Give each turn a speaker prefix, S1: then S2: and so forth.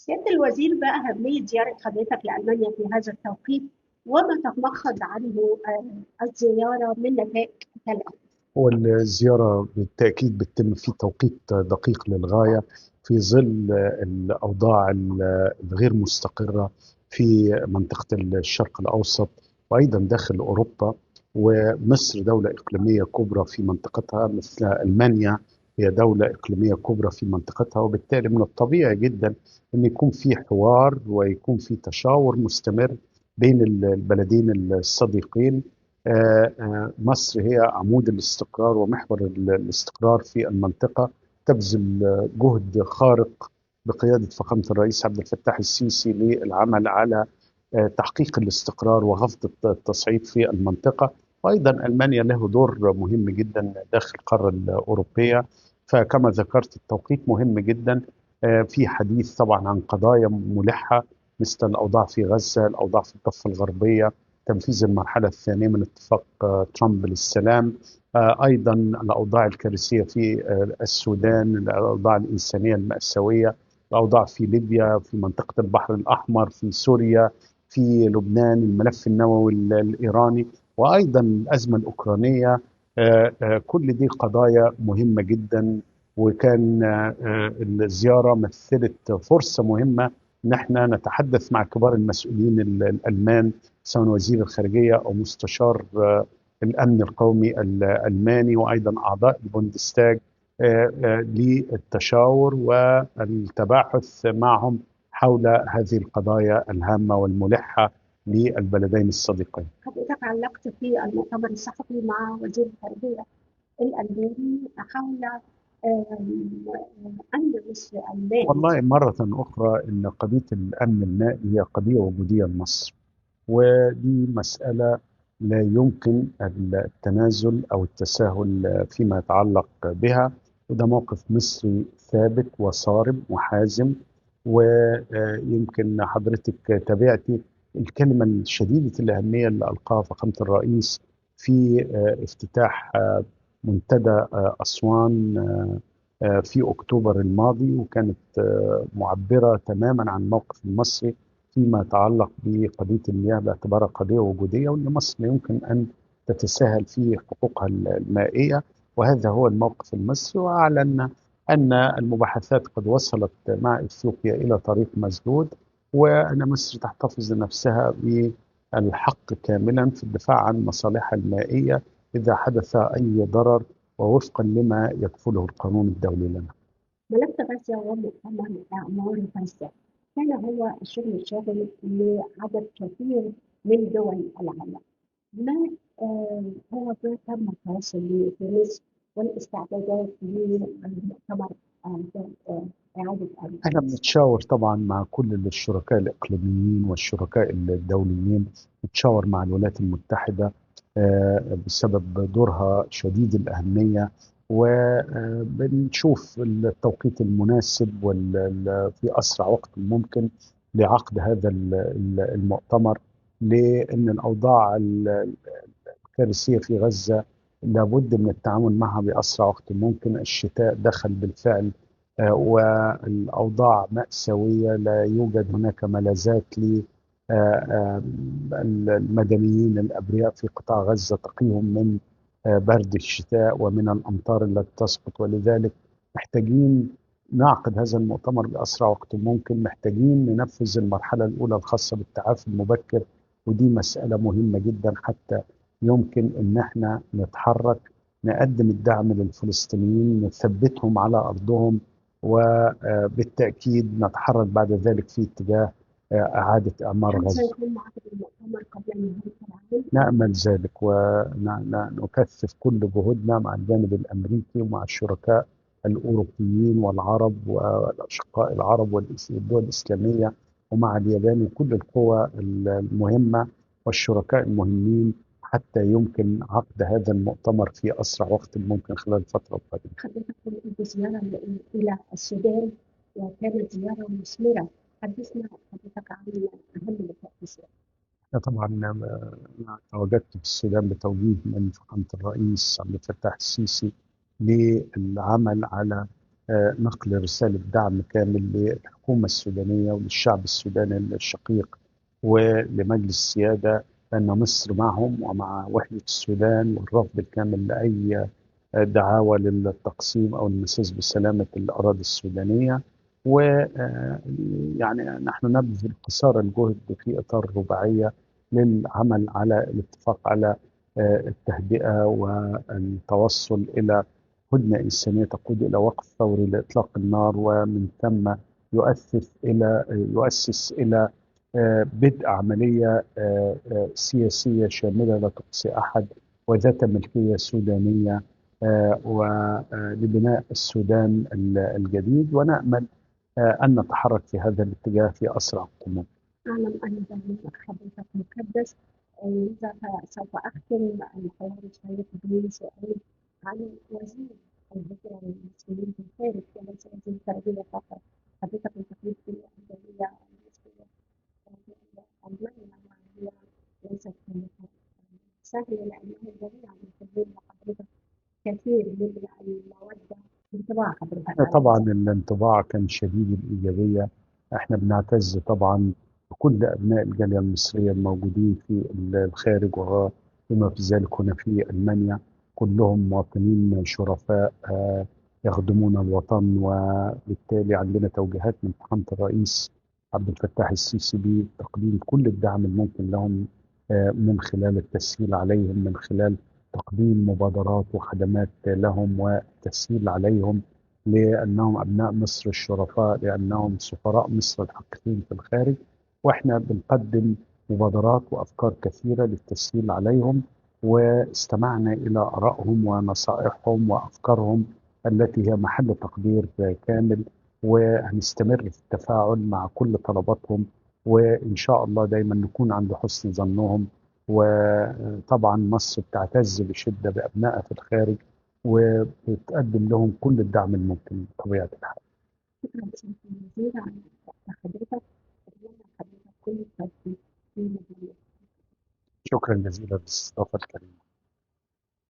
S1: سيادة الوزير، بقى أهمية زيارة حضرتك لألمانيا في هذا التوقيت وما تتمخض عنه الزيارة من نتائج الآن؟
S2: هو الزيارة بالتأكيد بتتم في توقيت دقيق للغاية في ظل الأوضاع الغير مستقرة في منطقة الشرق الأوسط وأيضا داخل أوروبا. ومصر دولة إقليمية كبرى في منطقتها، مثل ألمانيا هي دولة إقليمية كبرى في منطقتها، وبالتالي من الطبيعي جدا أن يكون في حوار ويكون في تشاور مستمر بين البلدين الصديقين. مصر هي عمود الاستقرار ومحور الاستقرار في المنطقة، تبذل جهد خارق بقيادة فخامة الرئيس عبد الفتاح السيسي للعمل على تحقيق الاستقرار وخفض التصعيد في المنطقة. وأيضا ألمانيا له دور مهم جدا داخل القارة الأوروبية، فكما ذكرت التوقيت مهم جدا. في حديث طبعا عن قضايا ملحة مثل الأوضاع في غزة، الأوضاع في الضفة الغربية، تنفيذ المرحلة الثانية من اتفاق ترامب للسلام، أيضا الأوضاع الكارثية في السودان، الأوضاع الإنسانية المأساوية، الأوضاع في ليبيا، في منطقة البحر الأحمر، في سوريا، في لبنان، الملف النووي الإيراني، وأيضا الأزمة الأوكرانية. كل دي قضايا مهمة جدا، وكان الزيارة مثلت فرصة مهمة ان احنا نتحدث مع كبار المسؤولين الألمان، سواء وزير الخارجية أو مستشار الأمن القومي الألماني، وأيضا أعضاء البوندستاج، للتشاور والتباحث معهم حول هذه القضايا الهامة والملحة للبلدين الصديقين.
S1: حضرتك علقت في المؤتمر الصحفي مع وزير الخارجية الألماني حول أمن مصر المائي.
S2: والله مرة أخرى إن قضية الأمن المائي هي قضية وجودية لمصر، ودي مسألة لا يمكن التنازل أو التساهل فيما يتعلق بها، وده موقف مصري ثابت وصارم وحازم. ويمكن حضرتك تابعتي الكلمة الشديدة الأهمية اللي ألقاها فخامة الرئيس في افتتاح منتدى أسوان في أكتوبر الماضي، وكانت معبرة تماما عن الموقف المصري فيما يتعلق بقضية المياه باعتبارها قضية وجودية، وأن مصر لا يمكن أن تتساهل في حقوقها المائية، وهذا هو الموقف المصري. وأعلن أن المباحثات قد وصلت مع إثيوبيا إلى طريق مسدود، وأن مصر تحتفظ لنفسها بالحق كاملا في الدفاع عن مصالحها المائية إذا حدث أي ضرر، ووفقا لما يكفله القانون الدولي لنا.
S1: ملف غزة ومؤتمر إعمار غزة كان هو الشغل الشاغل لعدد كثير من دول العالم. ما هو ما تم التوصل له في مصر والاستعدادات لمؤتمر إعادة إعمار؟
S2: احنا بنتشاور طبعا مع كل الشركاء الإقليميين والشركاء الدوليين، نتشاور مع الولايات المتحدة بسبب دورها شديد الأهمية، وبنشوف التوقيت المناسب في أسرع وقت ممكن لعقد هذا المؤتمر، لأن الأوضاع الكارثية في غزة لابد من التعامل معها بأسرع وقت ممكن. الشتاء دخل بالفعل، والأوضاع مأساوية، لا يوجد هناك ملاذات ل المدنيين الأبرياء في قطاع غزة تقيهم من برد الشتاء ومن الأمطار التي تسقط، ولذلك محتاجين نعقد هذا المؤتمر بأسرع وقت ممكن، محتاجين ننفذ المرحلة الأولى الخاصة بالتعافي المبكر، ودي مسألة مهمة جدا حتى يمكن إن احنا نتحرك، نقدم الدعم للفلسطينيين، نثبتهم على أرضهم، وبالتأكيد نتحرك بعد ذلك في اتجاه إعادة إعمار
S1: هل
S2: غزة.
S1: سيكون عقد المؤتمر قبل نهاية العام؟
S2: نأمل ذلك، ونكثف كل جهودنا مع الجانب الأمريكي ومع الشركاء الأوروبيين والعرب والأشقاء العرب والدول الإسلامية ومع اليابان وكل القوى المهمة والشركاء المهمين حتى يمكن عقد هذا المؤتمر في أسرع وقت ممكن خلال الفترة القادمة.
S1: حضرتك قمت بزيارة إلى السودان وكانت زيارة مثمرة، حدثنا حضرتك عن أهم نقاط الزيارة.
S2: طبعا أنا تواجدت في السودان بتوجيه من فخامة الرئيس عبد الفتاح السيسي للعمل على نقل رسالة دعم كامل للحكومة السودانية وللشعب السوداني الشقيق ولمجلس السيادة، أن مصر معهم ومع وحدة السودان والرفض الكامل لأي دعاوى للتقسيم أو المساس بسلامة الأراضي السودانية. ويعني نحن نبذل قصارى الجهد في إطار الرباعية للعمل على الاتفاق على التهدئة والتوصل إلى هدنة إنسانية تقود إلى وقف فوري لإطلاق النار، ومن ثم يؤسس إلى بدء عملية سياسية شاملة لا تقصي أحد وذات ملكية سودانية ولبناء السودان الجديد. ونأمل أن نتحرك في هذا الاتجاه في أسرع وقت ممكن.
S1: أعلم أن برنامج حضرتك مكدس، لذا سوف أختم الحوار الشيق بسؤال عن وزير الهجرة للمصريين في الخارج وليس وزير الخارجية فقط. حضرتك انتقلت إلى الجالية المصرية في ألمانيا، وهي ليست سهلة لأنهم جميعا يحبون حضرتك كثير من المودة. انطباع حضرتك؟
S2: احنا طبعا الانطباع كان شديد الإيجابية. احنا بنعتز طبعا بكل أبناء الجالية المصرية الموجودين في الخارج وبما في ذلك هنا في ألمانيا، كلهم مواطنين شرفاء يخدمون الوطن. وبالتالي عندنا توجيهات من فخامة الرئيس عبد الفتاح السيسي بتقديم كل الدعم الممكن لهم من خلال التسهيل عليهم، من خلال تقديم مبادرات وخدمات لهم والتسهيل عليهم، لأنهم أبناء مصر الشرفاء، لأنهم سفراء مصر الحقيقيين في الخارج. وإحنا بنقدم مبادرات وأفكار كثيرة للتسهيل عليهم، واستمعنا إلى آرائهم ونصائحهم وأفكارهم التي هي محل تقدير كامل، وهنستمر في التفاعل مع كل طلباتهم، وإن شاء الله دايما نكون عند حسن ظنهم. وطبعا مصر بتعتز بشدة بأبنائها في الخارج وبتقدم لهم كل الدعم الممكن بطبيعة الحال.
S1: شكرا سيادة الوزير على حضرتك، أتمنى لحضرتك كل التوفيق في مهمتك.
S2: شكرا جزيلا للاستضافة الكريمة.